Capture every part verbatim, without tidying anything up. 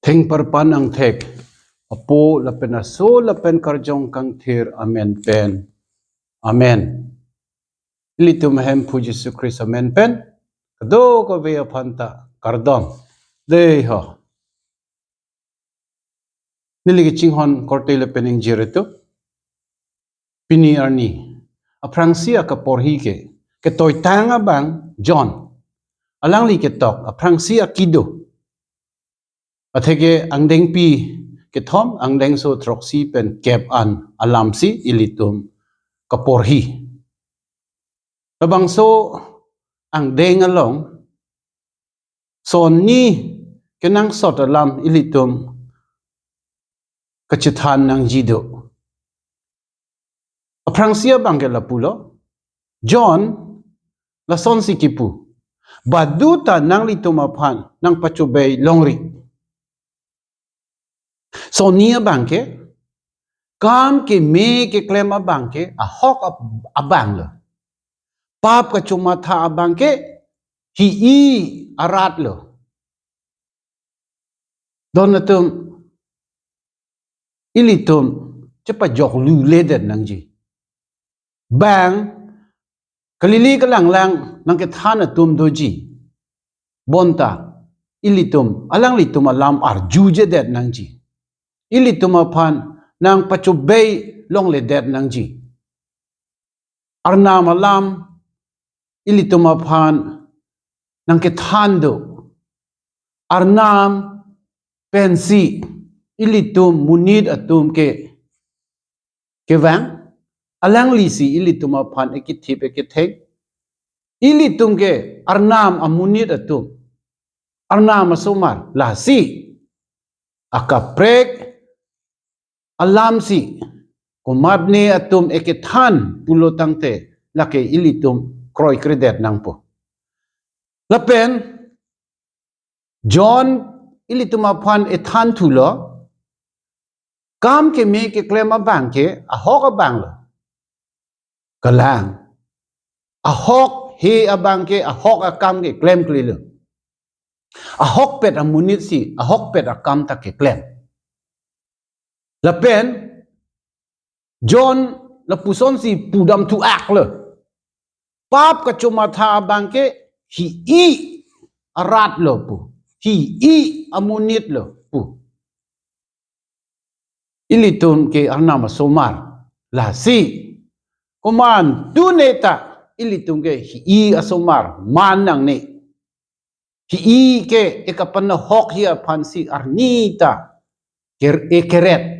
Thengparpan angthek, Apo lapen Aso lapen Karjong Kangthir amen pen. Amen. Ilitum Hemphu Jisu Khristo amen pen kadokave aphan ta kardom. Dei ho. Neli kachinghon korte lapen ingjir atum. Pini arni aphrangsi akaporhi ke, ketoitang abang John. Alangli ketok aphrangsi akido. Atheke angdengpi kethom, angdengso throksi pen kep an alamsi ilitum kaporhi. Labangso angdeng along son ni kenangsot alam ilitum kachethan nangji do. Aphrangsi abang ke lapulo, John lasonsi kipu, "Baduta nanglitum aphan nangpachobei longri." Son ni abang ke, kam keme keklem abang ke ahok ab-, abang lo. Pap kachomatha abang ke hi-i arat lo. Don atum, ilitum chepajok luledet nangji. Bang kalili kalanglang nangkethan atum doji. Bonta ilitum, alanglitum alam arjujedet nangji. Ilitum aphan nangpachobei longledet nangji. Arnam alam ilitum aphan nangkethan do. Arnam pensi ilitum monit atum ke kevang, alanglisi ilitum aphan ekithip eketheng. Ilitum ke Arnam amonit atum, Arnam asomar, lasi akaprek alamsi komatne atum ekethan pulo tangte lake ilitum kroikredet nangpo. Lapen John ilitum aphan ethan thulo, kam keme keklem abang ke ahok abang lo. Kalang. Ahok he abang ke ahok akam ke klemkle lo. Ahokpet amonit si ahokpet akam ta keklem. Lapen John lapusonsi pudam thu-ak lo. Pap kachomatha abang ke hi-i arat lo pu. Hi-i amonit lo pu. Ilitum ke Arnam asomar. Lasi komantu ne ta ilitum ke hi-i asomar man nangne. Hi-i ke ekapanahokhi aphansi arni ta ker-, ekeret.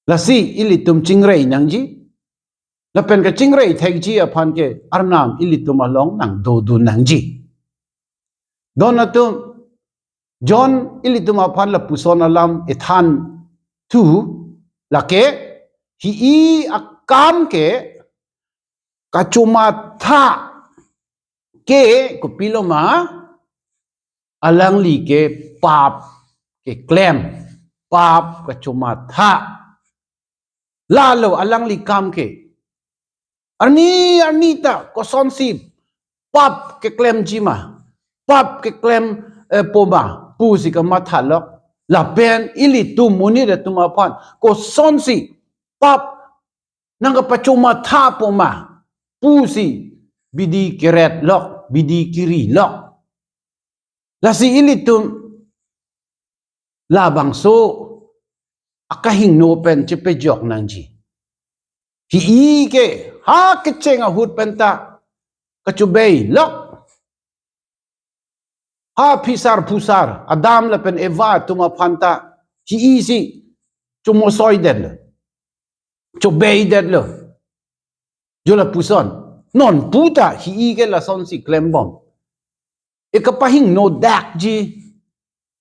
Lasi ilitum chingrei nangji. Lapen kachingrei thekji aphan ke Arnam ilitum along nangdodun nangji. Don atum, John ilitum aphan lapuson alam ethan thu, lake hi-i akam ke kachomatha ke kopilo ma, alangli ke pap keklem, pap kachomatha. Lalo alangli kam ke. Arni arni ta kosonsi pap keklemji ma, pap keklem, eh, po ma pusi kamatha lok. Lapen ilitum monit atum aphan kosonsi pap nangkapachomatha po ma pusi bidi keret lok, bidi kiri lok. Lasi ilitum labangso akahingno pen chepejok nangji. Hi-i ke ha kecheng ahut pen ta kachobei lok. Ha phisar phusar Adam lapen Eva atum aphan ta hi-i si chomosoidetlo, chobeidetlo. Jo lapuson, non pu ta hi-i ke lasonsi klembom. Ekapahingno dakji,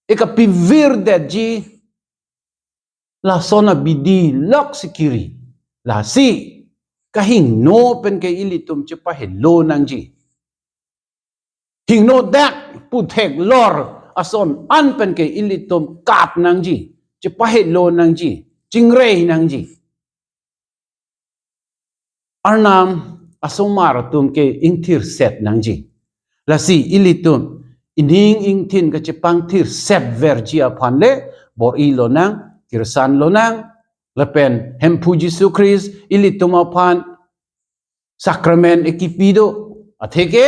ekapivirdetji, lason abidi loksi kiri. Lasi kahingno pen ke ilitum chepahelo nangji. Hingno dak pu theklor ason an pen ke ilitum kap nangji, chepahelo nangji, chingrei nangji. Arnam asomar atum ke ingthirset nangji. Lasi ilitum ining ingthin kachepangthir setverji aphan le bor-i lonang, kirsan lonang, lapen Hemphu Jisu Christ ilitum aphan sakramen ekipi do, atheke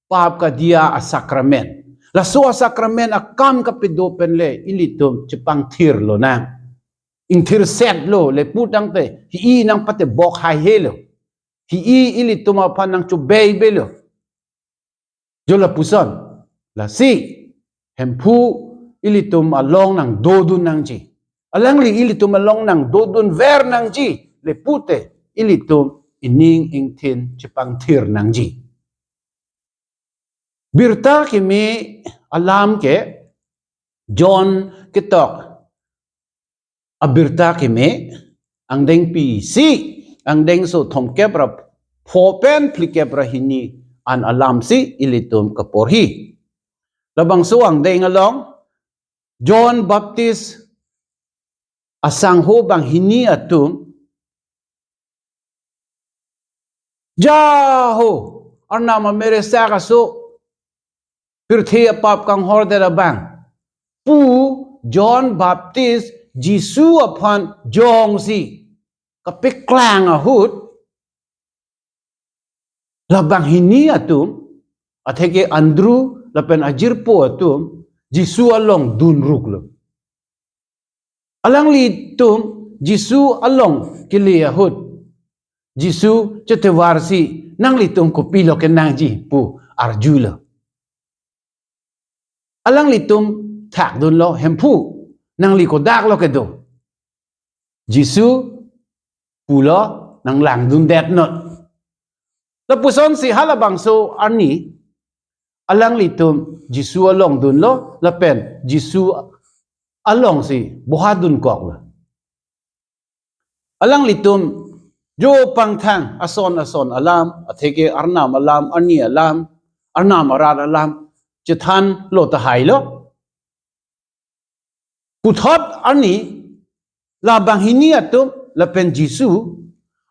pap kadiya asakramen. Laso asakramen akam kapedo pen le ilitum chepangthir lonang. Ingthir setlo le putangte hi-i nangpatebok haihelo. Hi-i ilitum aphan nangchobei-beilo. Jo lapuson, lasi Hemphu ilitum along nangdodun nangji. Alangli ilitum along nangdodunver nangji le pute ilitum ining ingthin chepangthir nangji. Birta keme alam ke John ketok abirta keme, angdengpi isi, angdengso thomkep ra pho pen phlikep ra hini an alamsi ilitum kaporhi. Labangso angdeng along John Baptist asangho banghini atum, "Jaho, Arnam ameresak aso, pirthe apap kanghordet abang," pu John Baptist Jisu aphan jongsi kapeklang ahut, labanghini atum, atheke Andrew lapen ajirpo atum Jisu along dunruklo. Alanglitum Jisu along kele ahut, Jisu chetevarsi, "Nanglitum kopilo kenangji?" pu arjulo. Alanglitum thakdunlo, "Hemphu, nangli kodaklo kedo?" Jisu pulo, "Nanglangdundetnon." Lapusonsi halabangso arni alanglitum Jisu along dunlo, lapen Jisu alongsi boha dunkoklo. Alanglitum jo pangthang ason ason alam, atheke Arnam alam, arni alam, Arnam arat alam chethanlo tahailo. Puthot arni labanghini atum lapen Jisu,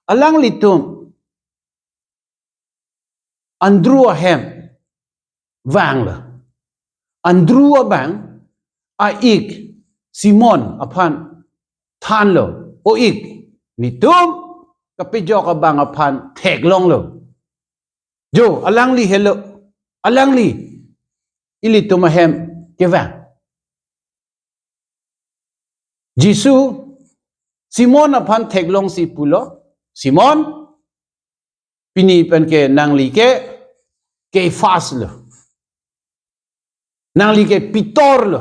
alanglitum Andrew ahem vanglo. Andrew abang a-ik Simon aphan thanlo, "O-ik, netum kapejok abang aphan theklonglo." Jo, alangli helo, alangli ilitum ahem kevang. Jisu Simon aphan theklongsi pulo, "Simon, pini penke nangli ke Kephas lo. Nangli ke Pitor lo.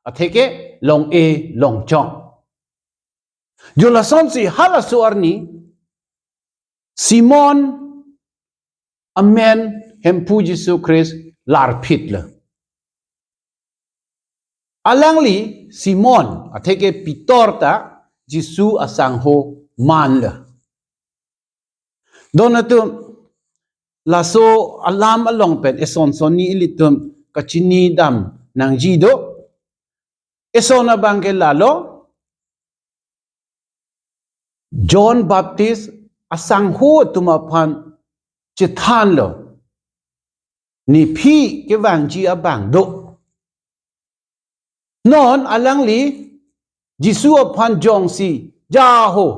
Atheke long-e longchong." Jo lasonsi halaso arni Simon amen Hemphu Jisu Christ larphitlo. Alangli Simon, atheke Pitor ta Jisu asangho manlo. Don atum, laso alam along pen eson sonni ilitum kachinidam nangji do. Eson abang ke lalo, John Baptist asangho atum aphan chethanlo, "Nephi kevangji abang do." Non alangli Jisu aphan jongsi, "Jaho,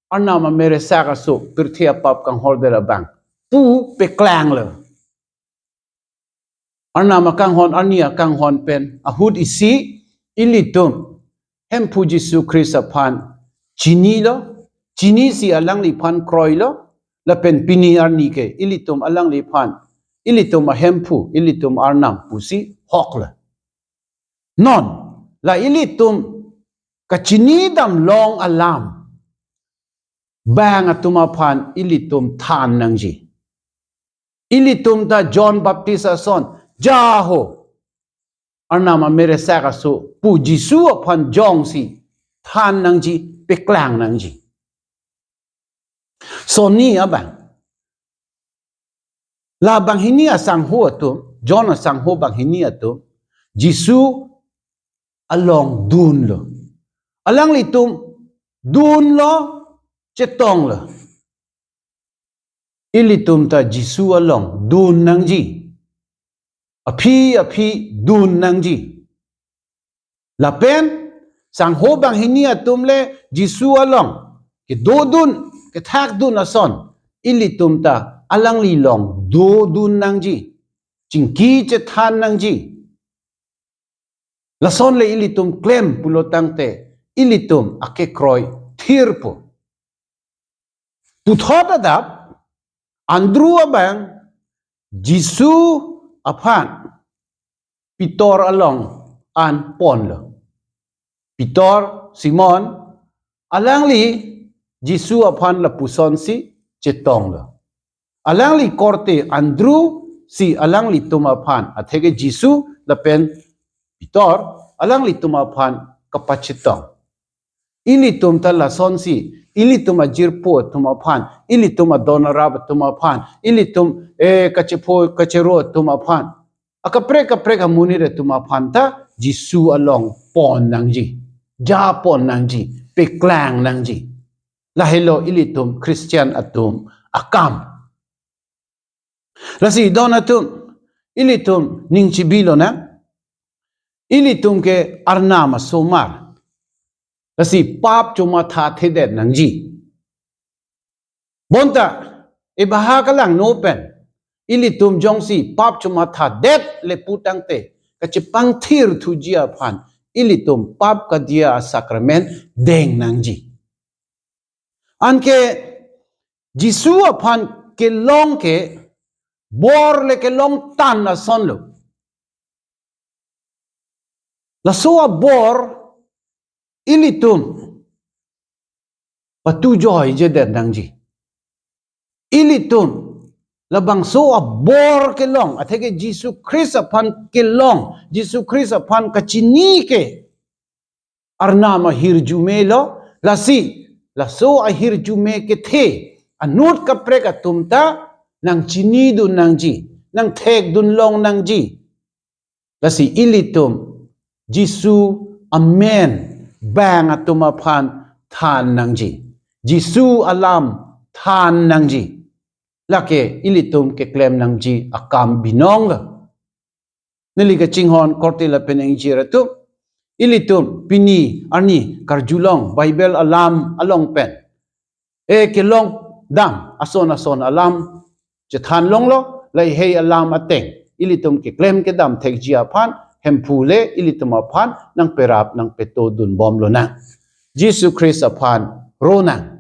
Arnam ameresak aso, pirthe apap kanghordet abang," pu peklanglo. Arnam akanghon, arni akanghon pen ahut isi ilitum Hemphu Jisu Christ aphan chinilo, chinisi alangliphan kroilo, lapen pini arni ke ilitum alangliphan, ilitum aHemphu, ilitum Arnam pusi hoklo. Non, la ilitum kachinidam long alam bang atum aphan ilitum than nangji. Ilitum ta John Baptist ason, "Jaho, Arnam ameresak aso," pu Jisu aphan jongsi than nangji, peklang nangji. Sonni abang, labanghini asangho atum, John asangho banghini atum Jisu along dunlo. Alanglitum dunlo, chetonglo. Ilitum ta Jisu along dun nangji. aphi aphi dun nangji. Lapen sangho banghini atum le Jisu along kedodun, kethakdun ason, ilitum ta alangli along dodun nangji, chingki chethan nangji. Lason le ilitum klem pulo tangte ilitum akekroi thirpo. Puthot adap Andrew abang Jisu aphan Pitor along an ponlo. Pitor, Simon, alangli Jisu aphan lapusonsi chetonglo. Alangli korte Andrew si alanglitum aphan, atheke Jisu lapen Pitor alanglitum aphan kapachetong. Ilitum ta lasonsi, ilitum ajirpo atum aphan, ilitum adon arap atum aphan, ilitum, eh, kachepho kachero atum aphan, akaprek kaprek amonit atum aphan ta Jisu along pon nangji, ja pon nangji, peklang nangji. Lahelo ilitum Christian atum akam. Lasi don atum, ilitum ning chibilonang, ilitum ke Arnam asomar. Lasi pap chomathathedet nangji. Bonta, ebaha kalangno pen ilitum jongsi pap chomathadet le pu tangte, kachepangthirthuji aphan ilitum pap kadiya asakrament deng nangji. Anke Jisu aphan kelong ke bor le kelongtan asonlo. Laso abor ilitum patujoijedet nangji. Ilitum labangso abor kelong, atheke Jisu Christ aphan kelong, Jisu Christ aphan kachini ke Arnam ahirjume lo, lasi laso ahirjume kethe anut kaprek atum ta nangchinidun nangji, nangthekdun long nangji. Lasi ilitum Jisu amen bang atum aphan than nangji, Jisu alam than nangji. Lake ilitum keklem nangji akam binong lo. Neli kachinghon korte lapen ingjir atum, ilitum pini arni karjulong Bible alam along pen, eh, kelongdam ason ason alam chethan longlo, lahei alam ateng ilitum keklem kedam thekji aphan Hemphu le ilitum aphan nangperap nangpetodun bomlonang. Jisu Christ aphan ronang.